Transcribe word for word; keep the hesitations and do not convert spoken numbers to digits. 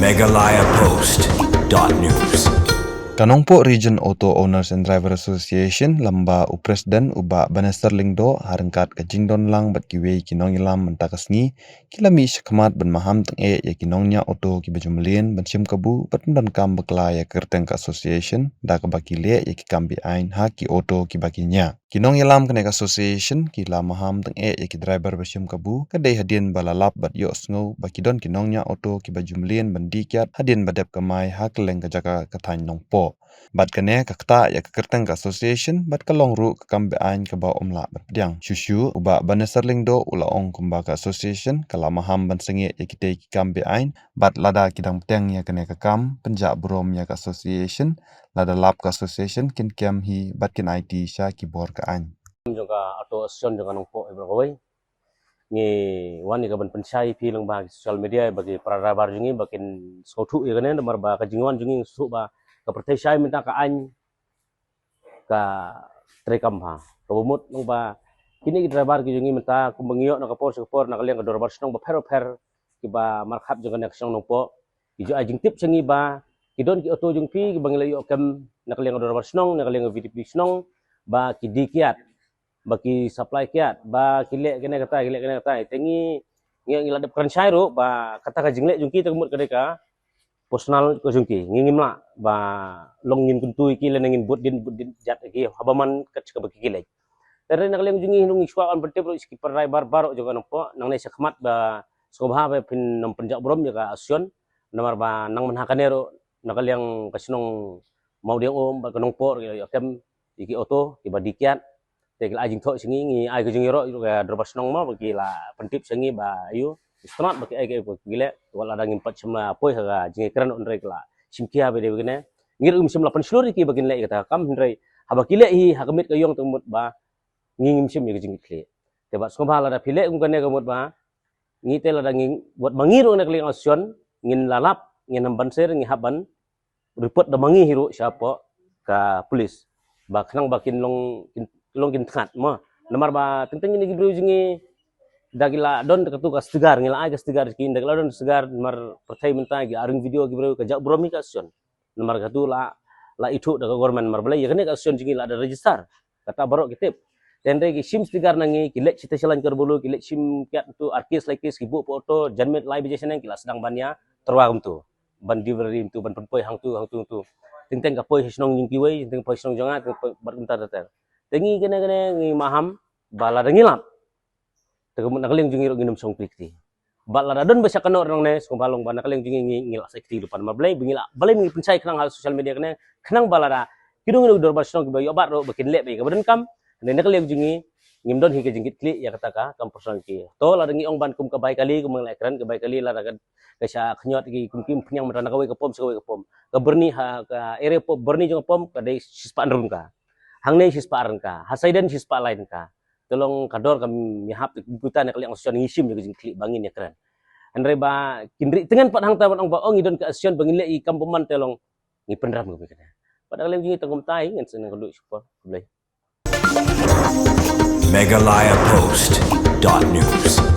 Meghalaya Post dot news. Ka Nongpoh Region Auto Owners and Driver Association, lem bad u President u Bah Bannister Lyngdoh, ha ryngkat ka jingdon lang bad kiwei ki nongïalam mynta ka sngi, ki la mih shakhmat ban maham tyngeh ïa ki nongñiah auto kiba ju mlien ban shim kabu bad pyndonkam bakla ïa ka kyrteng ka association, da kaba ki leh ïa ki kam beaiñ ha ki auto kiba ki ñiah. Ki nongïalam kane ka association ki la maham tyngeh ïa ki driver ba shim kabu, ka dei hadien ba la lap bad ïohsngew ba ki don ki nongñiah auto kiba ju mlien ban die kiad hadien ba dep kamai ha kylleng ka jaka ka thaiñ Nongpoh. Bad kane ka ktah ïa ka kyrteng ka association bad ka long ruh ka kam beaiñ kaba ym lah ban pdiang. Shuh shuh u Bah Bannister Lyngdoh u la ong kumba ka association ka la maham ban sangeh ïa kitei ki kam beaiñ, bad lada ki dang pdiang ïa kane ka kam, pynjah burom ïa ka association, lada lap ka association kin kem hi bad kin aiti sha ki bor ka aiñ. Jong ka auto association jong ka Nongpoh hi baroh kawei, ngi wan ïa ka ban pynshai phi lyngba ki social media ba ki para driver jong ngi ba kin sngewthuh ïa kane, namar ba ka jingwan jong ngi sngewthuh ba ka pyrthei shai mynta ka aiñ ka trei kam bha. Kaba mut lyngba kine ki driver ki jong ngi mynta kumba ngi ïoh na ka por sha ka por na ka liang ka dorbar shnong bapher bapher kiba markhap jong kane ka shnong Nongpoh, ki ju ai jingtip sha ngi ba ki don ki auto jong phi kiba ngi la ïoh kem na ka liang ka dorbar shnong, na ka liang ka V D P shnong, ba ki die kiad, ba ki supply kiad, ba ki leh kane kata, ki leh kane kata. Te ngi, ngi, ngi la dep kren shai ruh ba kata ka jingleh jong ki te ka mut ka dei ka personal ka jong ki. Ngi ngim lah ba long ngin kyntu ïa ki lane ngin bud dien bud dien jait ïa ki haba man kat kaba ki leh. Te hynrei na ka liang jong ngi ngi shu kwah ban pyntip ruh sha ki para driver baroh jong ka Nongpoh, nangne shakhmat ba sngewbha ba phin nym pynjah burom ïa ka association, namar ba nang mynha kane ruh na ka liang ka shnong Mawdiangum bad ka Nongpoh ruh ki la ïoh kem ïa ki auto kiba die kiad. Te ki la ai jingthoh sha ngi, ngi ai ka jingïaroh ïa ka dorbar shnong mo ba ki la pyntip sha ngi ba aiu, sngewtynnat ba ki ai ka, ba ki leh. Wat lada ngim pat shym la poi ha ka jingïakren hynrei ki la shim khia ba dei ba kine. Ngi ruh ngim shym la pynshlur ïa ki ba kin leh ïa kata ka kam, hynrei haba ki leh hi ha ka miet ka ïong te ka mut ba ngi ngim shim ïa ka jingkitkhlieh. Te bad sngewbha lada phi leh kum kane ka mut ba ngi te lada ngi, wat ba ngi ruh na ka liang association ngin la lap, ngin nym banser, ngi hap ban report da ma ngi hi ruh shapoh ka police ba khnang ba kin long, kin long kin thngat mo. Namar ba teng teng kine ki briew jong ngi da ki la don da katu ka sticker, ngi la ai ka sticker ki, da ki la don sticker, namar pyrthei mynta ki aring video ki briew, ka jah burom hi ka association. Namar katu la, la ithuh da ka government, namar balei ïa kane ka association jong ngi la da register. Kata baroh ki tip. Te hynrei ki shim sticker na ngi, ki leit shata sha lain Karbulu, ki leit shim kiad tu, ar case lai case, ki buh photo, janmiet lai baje shaneng ki la sdang ban ïa tyrwa kumtu, ban delivery kumtu, ban pynpoi hangtu, hangtu, hangtu. Teng teng ka poi sha shnong jong kiwei, teng teng poi sha shnong jong nga, teng teng poi bad kumta ter ter. Te ngi kane kane ngi maham ba lada ngi lap, te ka mut na ka liang jong ngi ruh ngin nym shong kti kti. Bad lada don ba shah kynnoh nangne, sngewbha long ba na ka liang jong ngi ngi, ngi la sa kti lypa, namar balei ba ngi la, balei ngi pynshai khnang ha social media kane, khnang ba lada ki dong ki dorbar shnong kiba ïoh bat ruh ba kin leh ba ïa kaba donkam. Hynrei na ka liang jong ngi ngim don hi ka jingkitkhlieh ïa kata ka kam personal ki. To lada ngi ong ban kum ka bai kali, kum ngi la kren ka bai kali, lada ka, ka shah khñiot ki kum ki pynïang mynta na kawei ka pom sha kawei ka pom. Ka Byrni ha ka area pom, Byrni jong ka pom ka dei shispah hynriew tyngka. Hangne shispah ar tyngka, ha Saiden shispah lai tyngka. Te long ka dor kam ïahap te kumta na ka liang association ngi shim ïa ka jingkitkhlieh ba ngin ïakren. Hynrei ba kin rieh tyngen pat hangta ban ong ba ong ngi don ka association ba ngin leh ïa ki kam bymman te long ngi pynram kumne. Pat na ka liang jong ngi tang kumta hi, ngan sa nang kynduh shipor. Khublei. Meghalaya Post dot news.